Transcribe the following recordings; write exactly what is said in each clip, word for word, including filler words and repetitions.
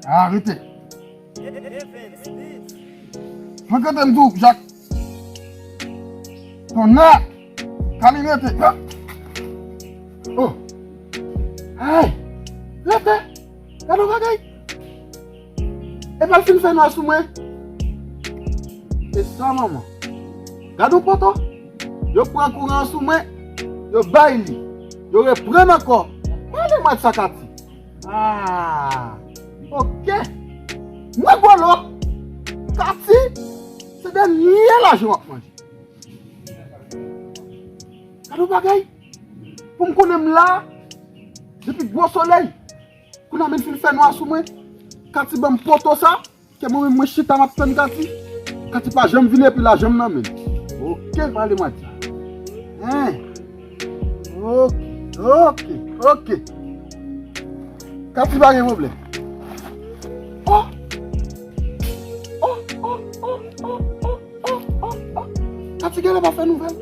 Arete. Fè kote m tou, Jak. Tonnè! Kalin rete. Oh! Ay! Rete! Gade yon bagay! Epa l fin fè nwa sou mwen. E sa, manman. Gade yon poto. Yo pran kouran an sou mwen. Yo bay li. Yo reprann ankò. Pale mwen sa, Kati. Ah, ok. Mwen bolo. Kati, se dènye lajan w ap manje. Gade yon bagay. Pou m konnen m la, depi gwo solèy. Kounye a men fin fè nwa sou mwen. Kati ban m poto sa. Ke mwen menm mwen chita m ap tann Kati. Kati pa janm vini epi lajan m nan men l. Ok, pale mwen di. Hein. Ok, ok, ok. Kati pa gen pwoblèm. Oh! Oh, oh, oh. Kati genlè pa fè nouvèl.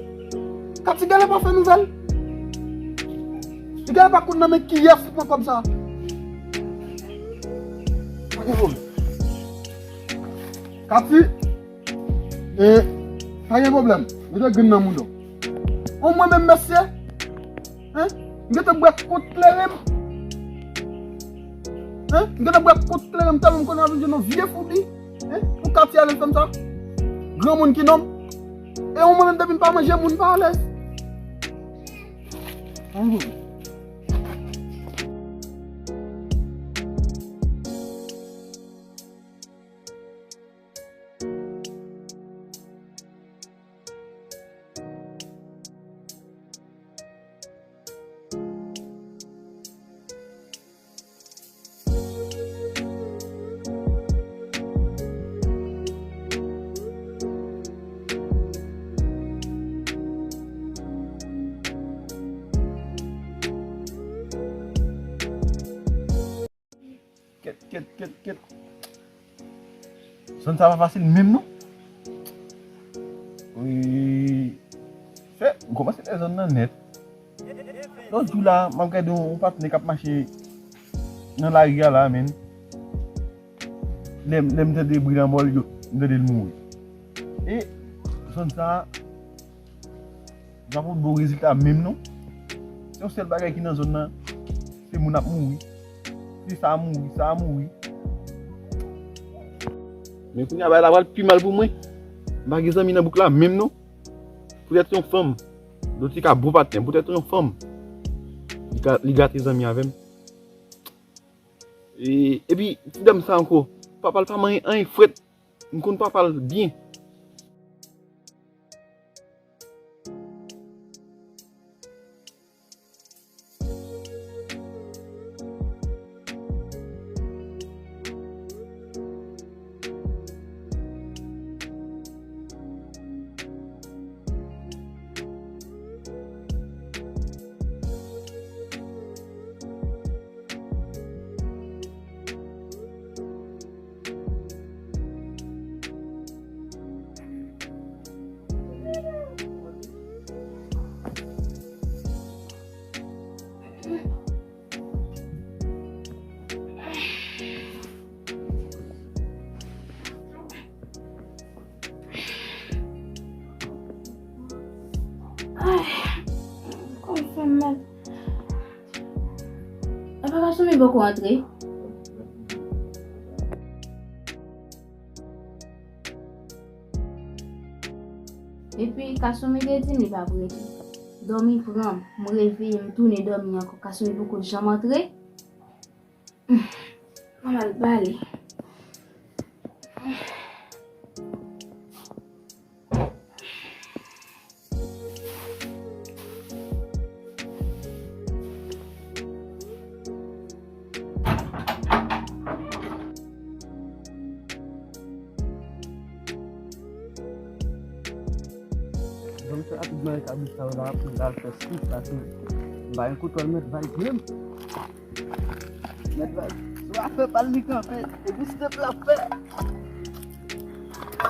Kati genlè pa fè nouvèl. Li genlè pa konn nan men kiyès li pran kòb sa. Pa gen pwoblèm. Kati, e, pa gen pwoblèm. Mete grenn nan mouda w. On mwen menm, mesye. Hein? M gentan bwè kont kleren m. Hein? M gentan bwè kont kleren m tèlman m konnen w ap vin jwenn yon vye foubi. Hein? Pou Kati ale fè m sa. Granmoun ki nonm. E on mwen menm depi m pa manje moun pa alèz. Kèt, kèt, kèt, kèt. Zòn sa pa fasil menm non. Wi. Fè, m kòmanse fè zòn nan nèt. Lòt jou la, m ap gade yon, yon patnè k ap mache nan lari a la, menm. Lè, lè m tande bri nan bò l, yo, m tande l mouri. E zòn sa a, N pa pot bon rezilta menm non. Se yon sèl bagay ki nan zòn nan, se moun ap mouri. Se sa a mouri, sa a mouri. Men kounye a bagay la pral pi mal pou mwen. M pa gen zanmi nan bouk la menm non. Poutèt yon fanm. Dotika bon patnè, poutèt yon fanm. Li ga-, li gate zanmi avè m. E, epi, ti dam sa ankò, papa l pa manyen anyen frèt. M konn papa l byen. Ay, kò m fè m mal. Apa Kasumi poko antre? Epi Kasumi te di m li p ap rete. Dòmi pran m, m reveye, m tounen dòmi ankò. Kasumi poko janm antre. Mwen al bale. Bon, m fè rapidman nan kabrit sa yo la, pou m al fè swit la tou. M pa gen koutwèl mèt vay menm. Mèt vay. Sou afè pa l li kanpe. E pou step la fè.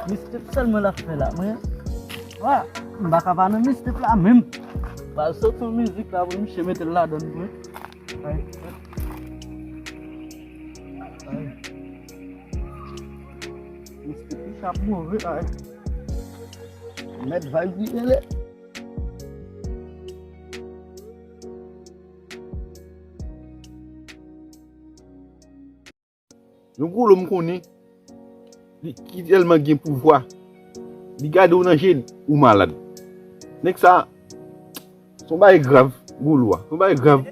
Mistake sèlman l ap fè la. Mwen, wa, m pa ka pa nan mistake la menm. Pral sot yon mizik la pou misye mete l ladann mwen. Ay. Ay. Ap move la. Mèt vibe li rele. Yon gwo lo m konnen, li ki tèlman gen pouvwa, li gade w nan je l, ou malad. Nèg sa, se yon bagay grav, gwo lo a. Se yon bagay grav.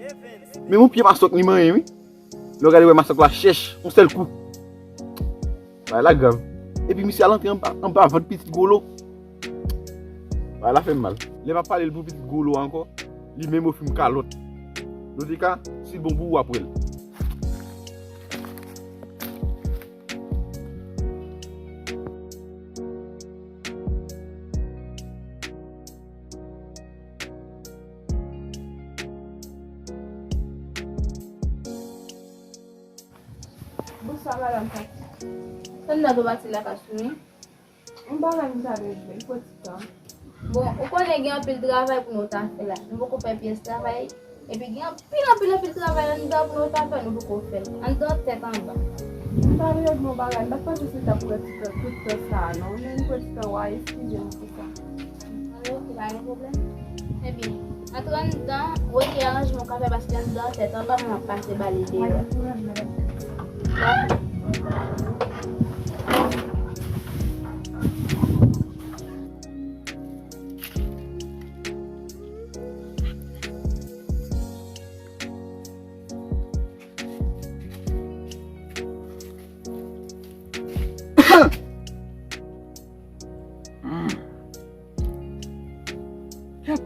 Men yon pye masòk li manyen, wi. Lè w gade, wè masòk la chèch, yon sèl kou. Bagay la grav. Epi misye al antre anba, anba vant pitit gwo lo. Bagay la fè m mal. Lè m ap pale l pou pitit gwo lo a ankò, li menm ofri m kalòt. Nan tout ka, si l bon pou ou, w ap wè l. Bonswa, madanm Fati. Sa n nan pati lakay Soumi? Yon bagay m ta regle, fò ti tan. Bon, ou konnen gen anpil travay pou nou ta fè la. Nou poko fè pyès travay. Epi gen anpil, anpil, anpil travay anndan pou nou ta fè, nou poko fè l. Anndan tèt anba. M ta regle yon bagay, m pa t panse se ta pou wè ti tan, tout tan sa a, non. Men m pran ti tan, wa eskize m pou sa. Alò, ok, pa gen pwoblèm. Ebyen, antre anndan, wè ki aranjman w ka fè, paske anndan tèt anba, mwen ap pase bale deyò. Kèt,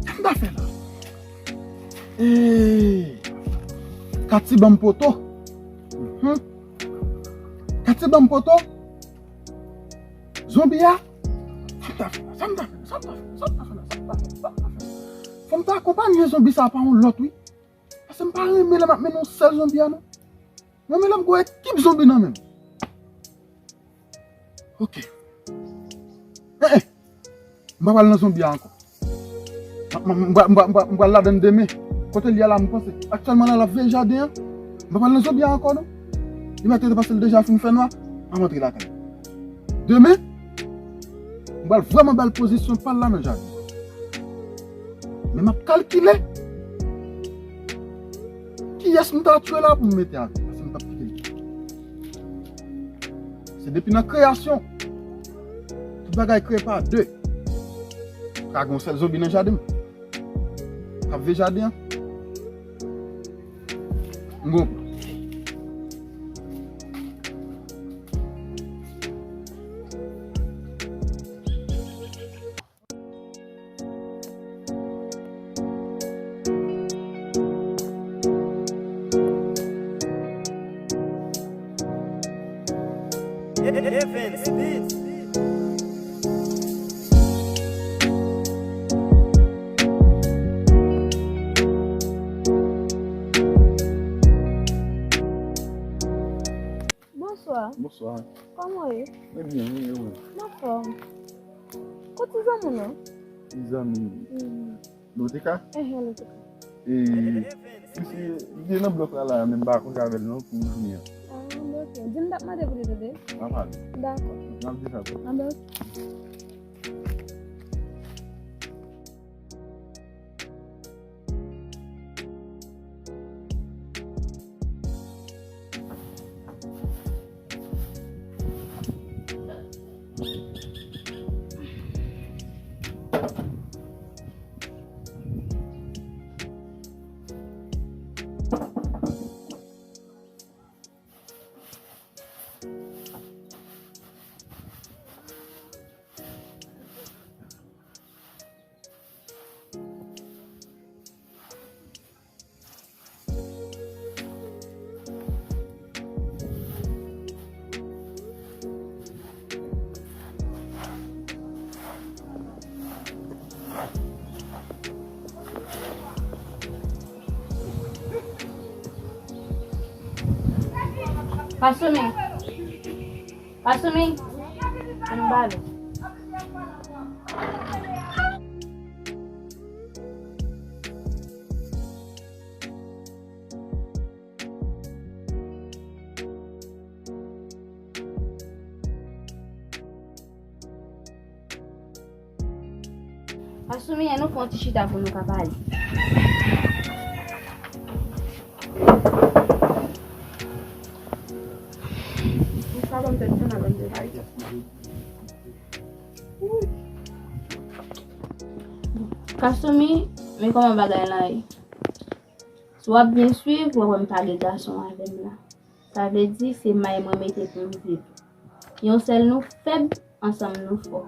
sa m ta fè la? Ee, Kati ban m poto. Mhm. Kati ban m poto. Zonbi a. Sa m ta fè la? Sa m ta fè la? Sa m ta fè la? Sa m ta fè la? Sa m ta fè la? Sa m ta fè la? Fò m ta akonpanye zonbi sa pa yon lòt, wi. Paske m pa renmen lè m ap mennen yon sèl zonbi a, non. Mwen menm lè m gwo ekip zonbi nan men m. Ok. Eh, eh. M pa pral nan zonbi a ankò. M, m, m, m, m, m pral ladann demen. Kote l ye a la, m panse. Aktyèlman la, l ap veye jaden an. M pa pral nan zonbi a ankò, non. Li mèt rete paske l deja fin fè nwa. M ap antre lakay. Demen, m pral vrèman ba l pozisyon pa l la nan jaden. Men m ap kalkile kiyès m ta tchwe la pou m mete avè l, paske m p ap kite l. Se depi nan kreyasyon, tout bagay kreye pa de. Ka gen yon sèl zonbi nan jaden m k ap veye jaden an. M gon plan. Evans Beats. Bonswa. Bonswa. Kòman w ye? Mwen byen, wi, e ou? M anfòm. Kot ti zanmi w nan? Ti zanmi. Hmm. Loteka? Enhen, Loteka. E, misye, li te nan blòk la, la, men m pa kontre avè l non, pou jounen an. Ah, anben, ok. Di m t ap mande pou li, tande? M ap pale. Dakò. M ap di sa tou. Anben, ok. Pasumi. Pasumi. Ann bale. Soumi, ann nou fè yon ti chita pou nou ka pale. Kasoumi, men kòman bagay la ye? Si w ap byen swiv, w ap wè m pa gen gason avè m la. Sa vle di, se may mwen mete pou m viv. Yon sèl nou fèb, ansanm nou fò.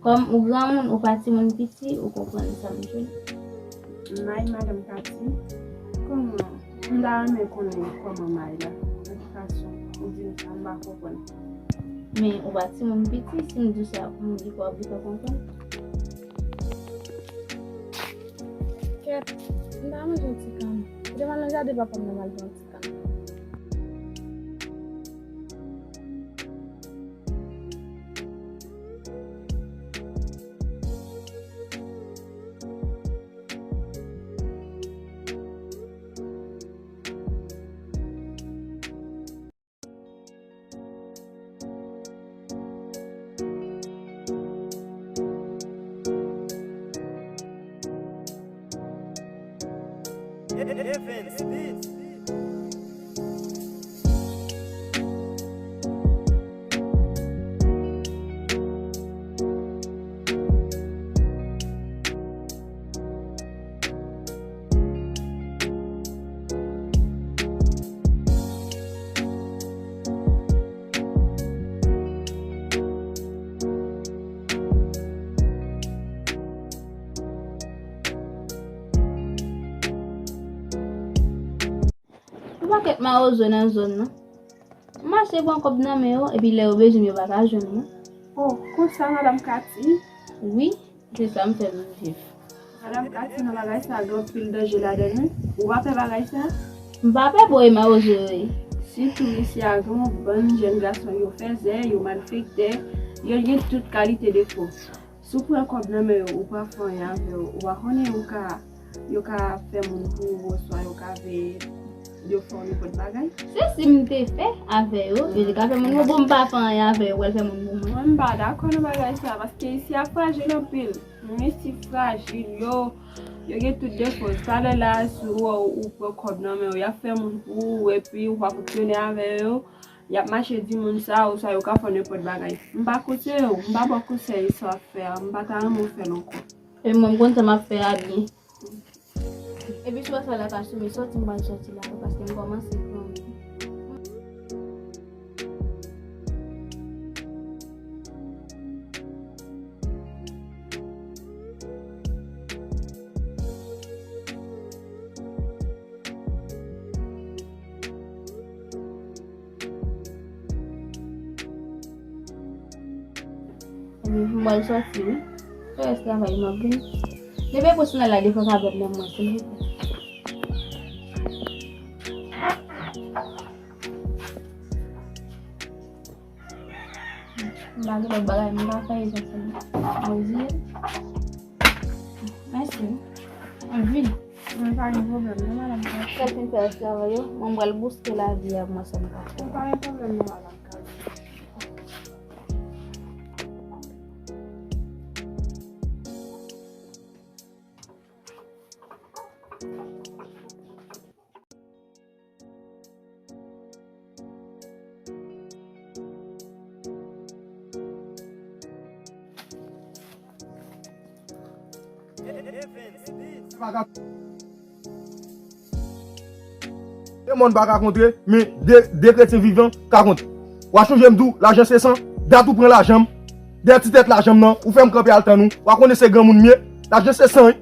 Kòm ou granmoun, ou pa timoun piti, ou konprann sa m di w. May, madanm Kati, kòman? M ta renmen konnen kòman may la. Nan ki fason ou di m sa, m pa konprann. Men ou pa timoun piti, si m di w sa pou m di w, w ap vin konprann. Kèt, m ta manje yon ti kann. Ou te mal nan jaden papa m nan, m al pran yon ti kann. Yon pakèt mawozo nan zòn nan. M mache pran kòb nan men yo, epi lè yo bezwen m, yo pa ka jwenn mwen. Oh, konsa, madanm Kati? Wi, se sa m fè pou m viv. Madanm Kati, nan bagay sa, gen anpil danje ladan l, wi. Ou pa pè bagay sa? M pa pè, bon, e mawozo yo ye. Sitou isi a, gen yon bann jèn gason, yo fèzè, yo malfektè, yo gen tout kalite defo. Si w pran kòb nan men yo, ou pa fè anyen avè yo, ou pa konnen yo ka, yo ka fè moun pou ou, oswa yo ka veye yo fè w nenpòt bagay. Se si m te fè avè yo, yo te ka fè moun pou, bon, m pa fè anyen avè yo, pou yo fè moun pou mwen. Mwen, m pa dakò nan bagay sa, paske isi a frajil anpil. Menm isi frajil, yo, yo gen tout defo. Talè la, si w wè ou pran kòb nan men yo, y ap fè moun pou ou, epi ou pa fonksyone avè yo. Y ap mache di moun sa, oswa yo ka fè w nenpòt bagay. M pa konseye w, m pa ba w konsèy sa w ap fè a, m pa ta renmen w fè l ankò. E mwen, m konn sa m ap fè a byen. Epi sou sa la ka sou men sòti, m pral sòti la, paske m kòmanse pran. Ebyen, pou m al sòti, wi. Fè rès travay mwen, wi. Leve pou sou la, defwa ka bèt nan mwen, silvouplè. M pa gen lòt bagay, m pa fè yon sèl. Mwen di, mèsi. Mwen vin. Mwen pa gen pwoblèm, non, madanm Kati. Kèt m fè travay yo, mwen pral bouske lavi a, mwen sa m ka fè. Mwen pa gen pwoblèm, non, madanm Kati. De mòn pa ka kontre, men de, de kretyen vivan ka kontre. W a chonje m di w, lajan se san, dat ou pran lajan m, dèyè ti tèt lajan m nan, ou fè m kanpe al tann ou, w a konnen se granmoun m ye, lajan se san, wi.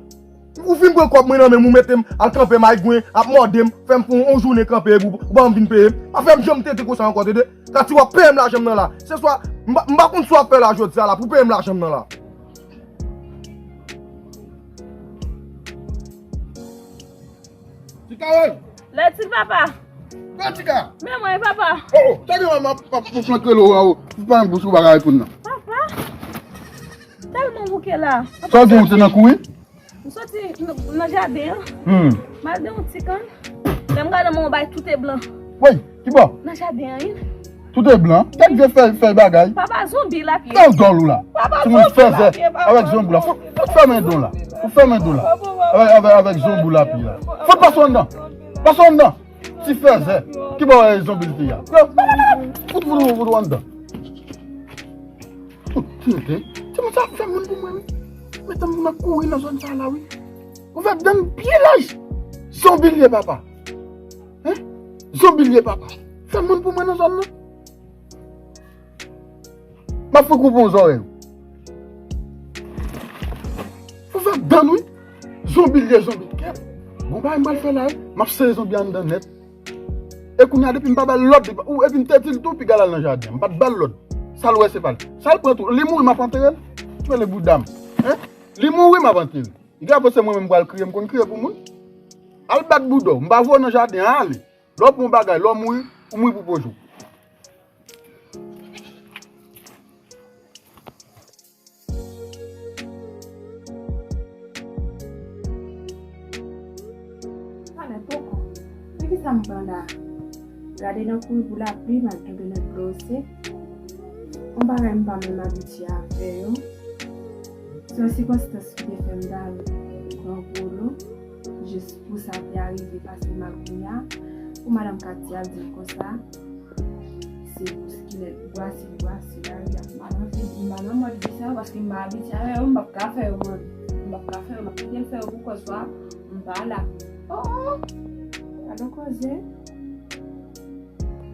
Ou fin pran kòb mwen nan men m, ou mete m al kanpe maygwen, ap mòde m, fè m fè yon jounen kanpe epi ou pa janm vin peye m. Pa fè m janm tenten konsa ankò, tande? Kati, w ap peye m lajan m nan la. Se swa, m pa, m pa konn sa w ap fè la jodi a la pou peye m lajan m nan la. Tika, woy! Lè ti papa! Lè Tika! Men mwen, papa! Oh, oh, tande, m ap, m ap, m ap flanke lo a, oh. Ou pa yon gwo sou bagay pou n nan. Papa! Tèlman bouke la. Sa w di, ou te nan kouri? M soti nan, nan jaden an. Hmm. M al de yon ti kann. Lè m gade, m wè yon bagay tout e blan. Woy, ki bò? Nan jaden an, wi. Tout e blan. Gad vye fèy, fèy bagay. Papa, zonbi l ap ye. Gad dòl ou la. Papa, timoun zonbi l ap fèzè ye, papa, avèk zonbi la. Fout, fout fèmen don la. Fout fèmen don la. Avèk, avèk, avèk zonbi l ap ye la. Fout pase anndan. Pase anndan. Ti fèzè. Ki bò wè zonbi l te ye a? Fout, fout, fout, fout anndan. Tout tete. Timoun sa ap fè moun pou mwen, wi. Mete m nan kouri nan zòn sa la, wi. Ouvè dan m byen laj. Zonbi l ye, papa. Hein? Zonbi l ye, papa. Fè moun pou mwen nan zòn nan. M ap fè koupe yon zòrèy ou. Ou fè dan wi. Zonbi l ye, zonbi. Kèt. Bon bagay m pral fè la wi. M ap sere zonbi anndan nèt. E kounye a depi m pa ba l lòd, li pa- ou epi m te di l tou piga l al nan jaden. M pa t ba l lòd. Sa l wè se pa l. Sa l pran tou. Li mouri m ap antere l. Ki rele bouda m. Hein? Li mouri m ap antere l. Li ka panse mwen menm m pral kriye, m konn kriye pou moun. Al bat bouda w. M pa voye w nan jaden an, ale. Lè w pran yon bagay, lè w mouri, ou mouri pou poze w. Talè poko. Men kisa m pran la? Gade nan kouri pou lapli, m al tonbe nan dlo se. Yon bagay m pa menm abitye avè yo. Se yon sikonstans ki te fè m t al pran gwo lo. Jis pou sa te arive pase m al kounye a. Pou madanm Katia di m konsa. Se bouskilèt, bwase, bwase, lari a. M pa nan fè, m pa nan mòd vi sa yo, paske m pa abitye avè yo, m p ap ka fè yo, mwen. M p ap ka fè yo, m ap kite l fè yo pou kò swa m pa la. Oh, oh, gade yon koze.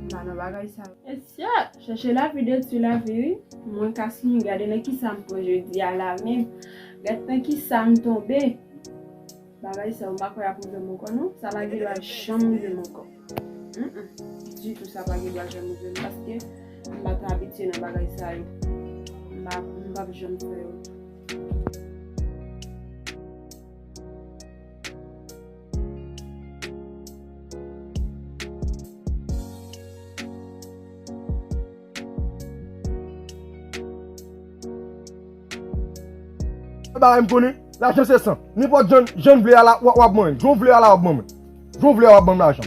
M pa nan bagay sa yo. Mesye, chèche lavi detwi lavi, wi. Mwen ka si m gade nan kisa m pran jodi a la menm. Gade nan kisa m tonbe. Bagay sa yo, m pa kwè y ap rive m ankò, non. Sa pa gen dwa janm rive m ankò. Mm, mm. Ditou, sa pa gen dwa janm rive m, paske m pa t abitye nan bagay sa yo. M pa, m p ap janm fè yo. Bagay m konnen, lajan se san. Nenpòt jan, jan w vle a la, w ap, w ap ban mwen. Jan w vle a la, w ap ban mwen. Jan w vle a, w ap ban m lajan.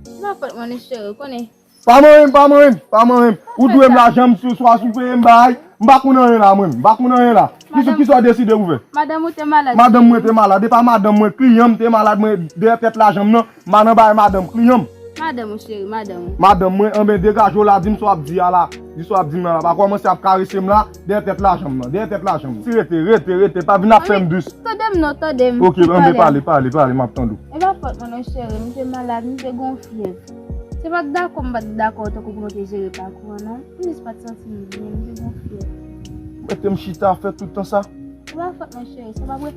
Se pa fòt mwen, non, cheri, ou konnen. Pa manyen m, pa manyen m, pa manyen m. Ou dwe m lajan m, sou, swa si w peye m bagay. M pa konn anyen la, mwen. M pa konn anyen la. Ki sou, ki sa w deside pou fè? Madanm ou te malad. Madanm mwen te malad. E pa madanm mwen, kliyan m te malad, mwen, dèyè tèt lajan m nan. M pa nan bagay madanm, kliyan m. Madanm ou, cheri, madanm ou. Madanm mwen, anben degaje w la, di m sa w ap di a la. Di sa w ap di m la, pa kòmanse ap karese m la, dèyè tèt lajan m nan, dèyè tèt lajan m nan. Si rete, rete, rete, pa vin ap fè m dous. Tande m non, tande m. Ok, anben pale, pale, pale, m ap tande w. E pa fòt mwen non, cheri, m te malad, m te gon fyèv. Se pa t dakò, m pa t dakò tankou pou nou te jere pakou an non. M jis pa t santi m byen, m te gon fyèv. Mete m chita, fè tout tan sa. Se pa fòt mwen, cheri, se pa vre.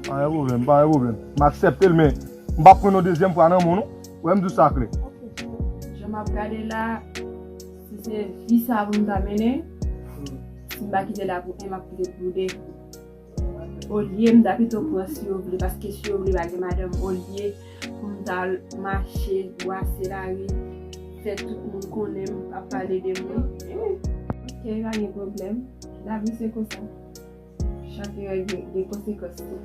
Pa gen pwoblèm, pa gen pwoblèm. M aksepte l, men m p ap pran yon dezyèm fwa nan men w, non. Wè m di w sa klè. Ok, cheri. Jan m ap gade la, si se vi sa pou m ta mennen, si m pa kite la pou en, m ap kite l pou de. Olye m ta pito pran si yo vle, paske si yo vle pa gen madanm, olye pou m ta al mache, bwase lari, fè tout moun konnen m ap pale de mwen. Ok, pa gen pwoblèm. Lavi se konsa. Chak erè gen, gen konsekans li.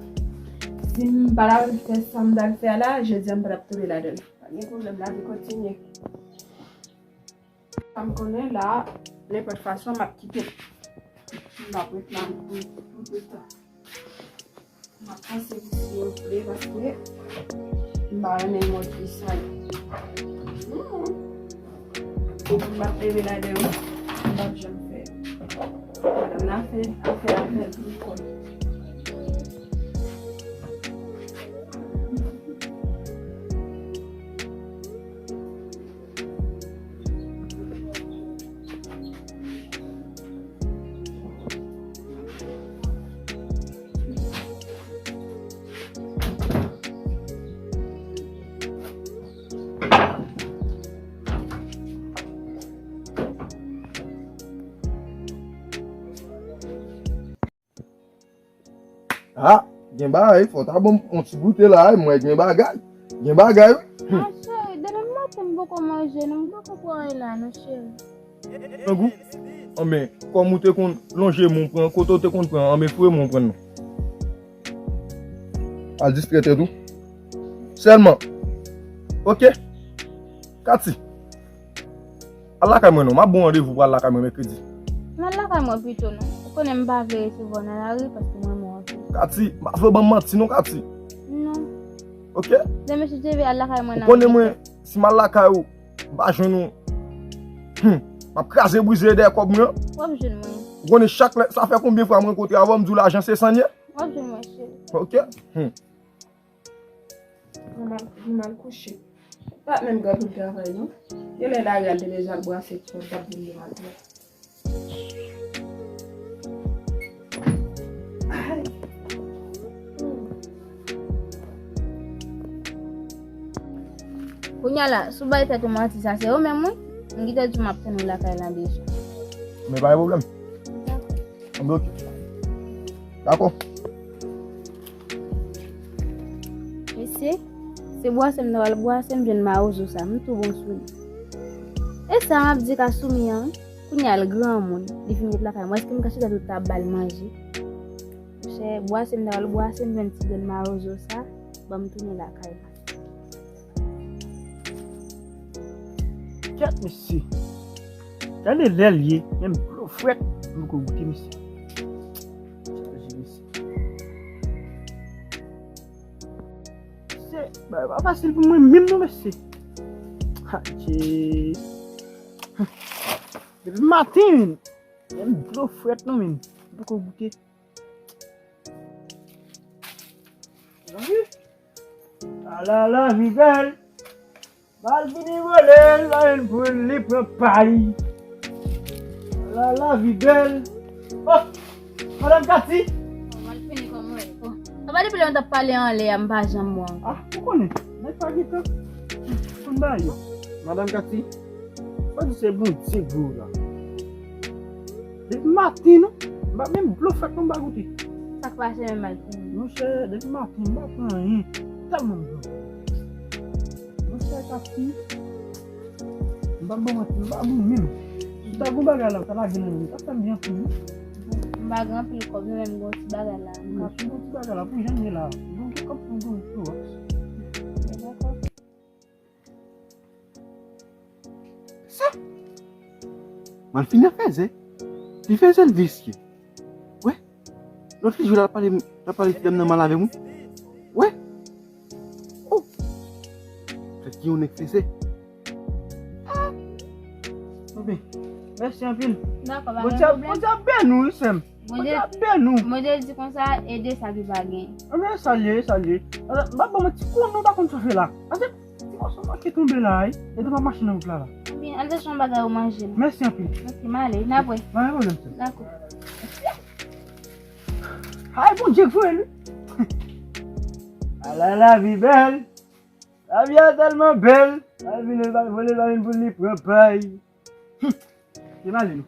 Si m pa t al fè sa m t al fè a la, jodi a m pa t ap tonbe ladan l. Pa gen pwoblèm, lavi kontinye. Sa m konnen la, nenpòt fason, m ap kite l. M p ap ret la pou, pou tout tan. M ap panse pou si yo vle, paske m pa renmen mòd vi sa yo. Hmm. Depi m ap leve ladan yo, m p ap janm fè. Madanm nan fè afè avè l pou kò l. Ah, gen bagay, fò w ta ban m yon ti goute la, m wè gen bagay. Gen bagay, wi. Ah, cheri, demen maten m poko manje, non, m poko pran anyen la, non, cheri. Grangou? Anben, kòm ou te konn lonje men w pran, kote w te konn pran, anben, foure men w pran non. Al distrè tèt ou. Sèlman. Ok? Kati. Al lakay mwen non, m ap ba w randevou pou al lakay mwen mèkredi. M al lakay mwen pito non. Ou konnen m pa vle resevwa w nan lari paske m renmen w anpil. Kati, m pa vle w ban m manti non, Kati. Non. Ok? Demen si Dye vle al lakay mwen nan. Ou konnen mwen, si m al lakay ou, m pa jwenn ou. Hmm. M ap kraze brize dèyè kòb mwen an. W ap jwenn mwen. Ou konnen chak lè, sa fè konbyen fwa m rankontre avè w, m di w lajan se san ye? W ap jwenn mwen, cheri. Ok? Hmm. Nou mal, nou mal kouche. Pa t menm gen pou l travay, non. Genlè lari a l te deja al brase ti pòt, t ap vin devan l. Ay. Kounye a la, si w bay tèt ou manti, sa se ou menm, wi. M gentan di w m ap tann ou lakay la deja. Men pa gen pwoblèm. Dakò. Anben, ok. Dakò. Mesye, se bwase m ta pral bwase, m jwenn mawozo sa, m tou bon sou li. E sa m ap di ka sou mi an, wi. Kounye a l granmoun, li vin ret lakay mwen, èske m ka chita tout tan ap ba l manje? Monchè, bwase m ta pral bwase, m jwenn ti grenn mawozo sa, ban m tounen lakay mwen. Kèt mesye. Gade lè l ye, menm dlo frèt, m poko goute mesye. Chaje mesye. Se, bagay pa fasil pou mwen menm non mesye. Adje. Depi maten, menm dlo frèt non menm, m poko goute. Ala lavi bèl. Malvini vole, la vin pou li pran pay. Ala lavi bèl. Oh, Madanm Kati. Oh, Malvini kòman w ye? Oh, apa depi lè nou t ap pale anlè a, m pa janm wè w ankò. Ah, ou konnen, nèg pa gen tan. Konn bagay yo. Madanm Kati, fò di se Bondye gwo la. Depi maten non, m pa menm dlo frèt non m pa goute. Sa k pase menm Malvini? Monchè, depi maten m pa pran anyen. Tèlman m dlo. Monchè, Kati, m p ap ba w manti, m pa bon menm. Si w ta gon bagay la, w ta lage nan men m, w ta fè m byen anpil wi. M pa gen anpil kòb non, men m gon ti bagay la. M ka... Si w gon ti bagay la, pou jan m ye la, m gon kòb pou m gon tou a. Dakò. Sa? Malvini fèzè. Li fèzè, l visye. Wè. Lòt jou la, l ap pale, l ap pale ti dam nan mal avè m wi. Wè. Oh. Tèt ki yon nèg fèzè. Ah. Bon, ben, mèsi anpil. Dakò, pa gen pwoblèm. Bondye ap, Bondye ap beni w wi, sè m. Bondye ap beni w. Bondye di konsa, ede sa ki pa gen. Anben, sa l ye, sa l ye. M ap ba w yon ti kou non, pa konn sa fè la. Pase ti mòso manke tonbe la, wi. E tou pa mache nan wout la, la. Ebyen, al chèche yon bagay ou manje. Mèsi anpil. Ok, m ale, n ap wè. Pa gen pwoblèm, sè. Dakò. Ay, Bondye k voye l wi. Ala lavi bèl. Lavi a tèlman bèl. Lavi vole, vole, vole pou li pran pay. Hum. Li pale nou.